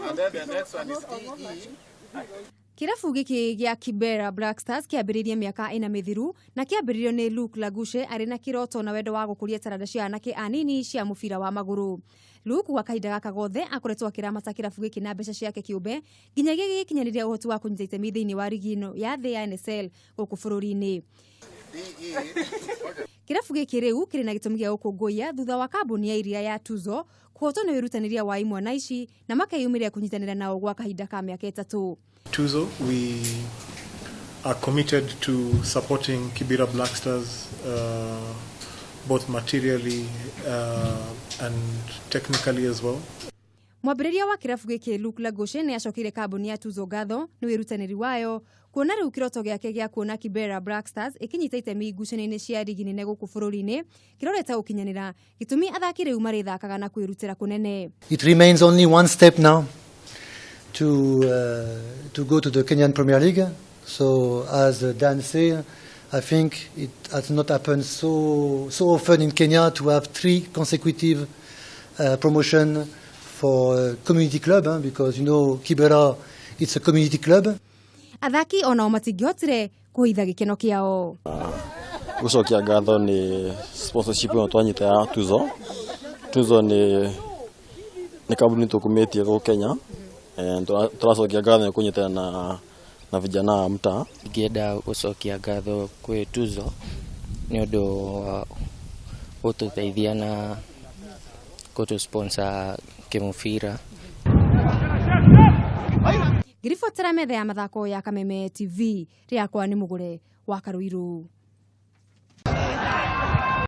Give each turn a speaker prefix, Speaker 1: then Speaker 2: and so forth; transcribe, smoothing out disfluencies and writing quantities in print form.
Speaker 1: And then the next one is DE.
Speaker 2: Kĩrabu gĩkĩ gĩa Kibera Black Stars kĩambĩrĩirie mĩaka ĩna mĩthiru na kĩambĩrĩirio nĩ Luke Lagushe arĩ na kĩroto na wendo wa gũkũria taranda cia anake anini cia mũbira wa magũrũ. Luke gwa kahinda gaka gothe akoretwo akĩramata kĩrabu gĩkĩ na mbeca ciake kĩũmbe nginyagia gĩgĩkinyanĩria ũhoti wa kũnyita itemi thĩinĩ wa rigi ĩno ya thĩ ya NSL gũkũ bũrũri-inĩ. Kĩrabu gĩkĩ rĩu kĩrĩ na gĩtũmi gĩa gũkũngũiya thutha wa kambuni ya iria ya Tuzo kũhotwo nĩ wĩrutanĩria wa imwana ici na makeyumĩria kũnyitanĩra nao gwa kahinda ka mĩaka ĩtatũ.
Speaker 3: Tuzo, we are committed to supporting Kibera Black Stars both materially and technically as well.
Speaker 2: Mwambĩrĩria wa kĩrabu gĩkĩ Luke Lagoshe nĩ acokeire kambuni ya Tuzo ngatho nĩ wĩrutanĩri wayo kuona rĩu kĩroto gĩake gĩa kuona Kibera Black Stars ĩkĩnyita itemi ngucanio-inĩ cia rigi nene gũkũ bũrũri-inĩ kĩrorete gũkinyanĩra gĩtũmi athaki rĩu marĩthakaga na kwĩrutĩra kũnene.
Speaker 4: It remains only one step now to go to the Kenyan Premier League. So, as Dan said, I think it has not happened so often in Kenya to have three consecutive promotion for community club, huh, because Kibera, it's a community club.
Speaker 2: Athaki onao matingĩhotire kũhitha gĩkeno kĩao.
Speaker 5: Gucokia ngatho nĩ sponsorship ĩno twanyita ya Tuzo. Tuzo nĩ kambuni tũkumĩtie gũkũ Kenya. Tũracokia ngatho nĩ kũnyitana na vijana a mtaa.
Speaker 6: Ingĩenda gũcokia ngatho kwĩ Tuzo nĩ ũndũ wa gũtũteithia na gũtũ sponsor kĩmũbira.
Speaker 2: Ngĩribotera metha ya mathako ya Kameme TV, rĩakwa nĩ Mũgũre wa Karũirũ.